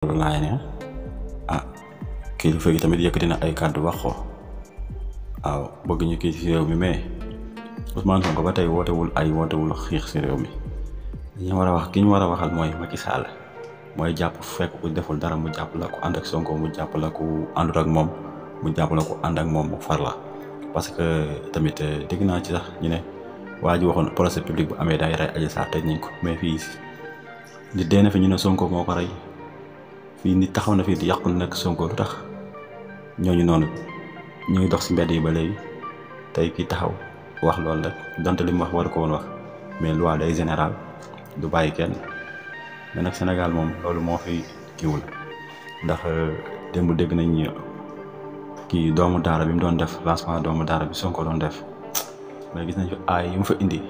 laay ne ah kilifa gi tamit yëkkati na ay kàddu wax ko waaw bëgg ñu kii ci réew mi mais Ousmane Sonko ba tey wootewul xiix ci réew mi ñu war a wax ki ñu war a waxal mooy Macky Sall mooy jàpp fekk ku deful dara mu jàpp la ku ànd ak Sonko mu jàpp la ku àndut ak moom mu jàpp la ku ànd ak moom mu far la parce que tamit dégg naa ci sax ñu ne waa ji waxoon procès public bu amee day rey Adji Sarr tëj nañ ko mais fii nit dee na fi ñu ne Sonko moo ko rey fii nit taxaw na fii di yàqul nag Sonko lu tax ñooñu noonu ñuy dox ci mbedd yi ba léegi tey kii taxaw wax loolu rek donte li mu wax waru ko woon wax mais loi day général du bàyyi kenn mais nag Sénégal moom loolu moo fi kiiwul ndax démb dégg nañ kii doomu daara bi mu doon def lancement doomu daara bi Sonko doon def mais gis nañ fi aay yu mu fa indi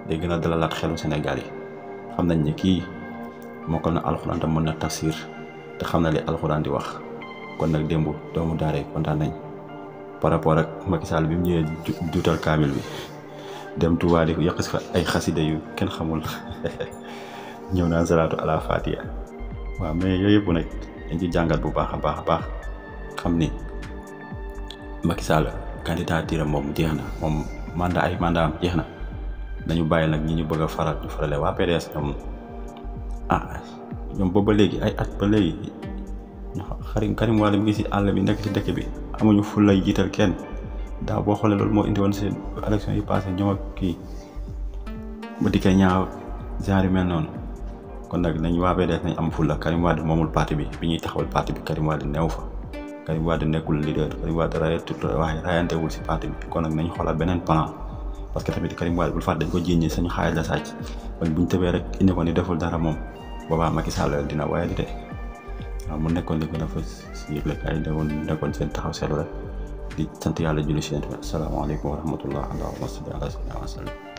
day gën a dalalaat xelu Sénégal yi xam nañ ne kii mokkal na alxuraan te mën na tafsir te xam na li alxuraan di wax kon nag démb doomu daara yi kontaan nañ par rapport ak Macky Sall bi mu ñëwee juutal kaamil bi dem Tuubaa di yàq si fa ay xasida yu kenn xamul ñëw naan salaatu ala fatiha waaw mais yooyu yëpp nag dañ ci jàngat bu baax a baax xam ni Macky Sall candidature moom jeex na moom mandat am jeex na dañu bàyyi nag ñi ñu bëgg a faral ñu farale waa PDS ñoom boobu ba léegi ay at ba léegi Karim Wade mi ngi si àll bi nekk ci dëkk bi amuñu fu lay jiital kenn daaw boo xoolee loolu moo indi woon seen élection yi passé ñoom ak kii ba dikkee ñaaw genre yu mel noonu kon nag nañ waa PDS nañ am fulla Karim Wade moomul parti bi ñuy taxawal parti bi Karim Wade neew fa Karim Wade nekkul leader Karim Wade rayantewul si parti bi kon nag nañ xoolal beneen plan parce que tamit Karim Wade bul fàtte dañ ko jiiñ sañu xaalis la sàcc kon buñ tëbee rek indi ko ni deful dara moom boobaa Macky Sall dina waaye di de waaw mu nekkoon li gën a fës si yëgle ay nekkoon seen taxaw seetlu rek di sant yàlla julli si yéen asalaamaaleykum wa rahmatullah allahumma salli ala sayyidina wa sallam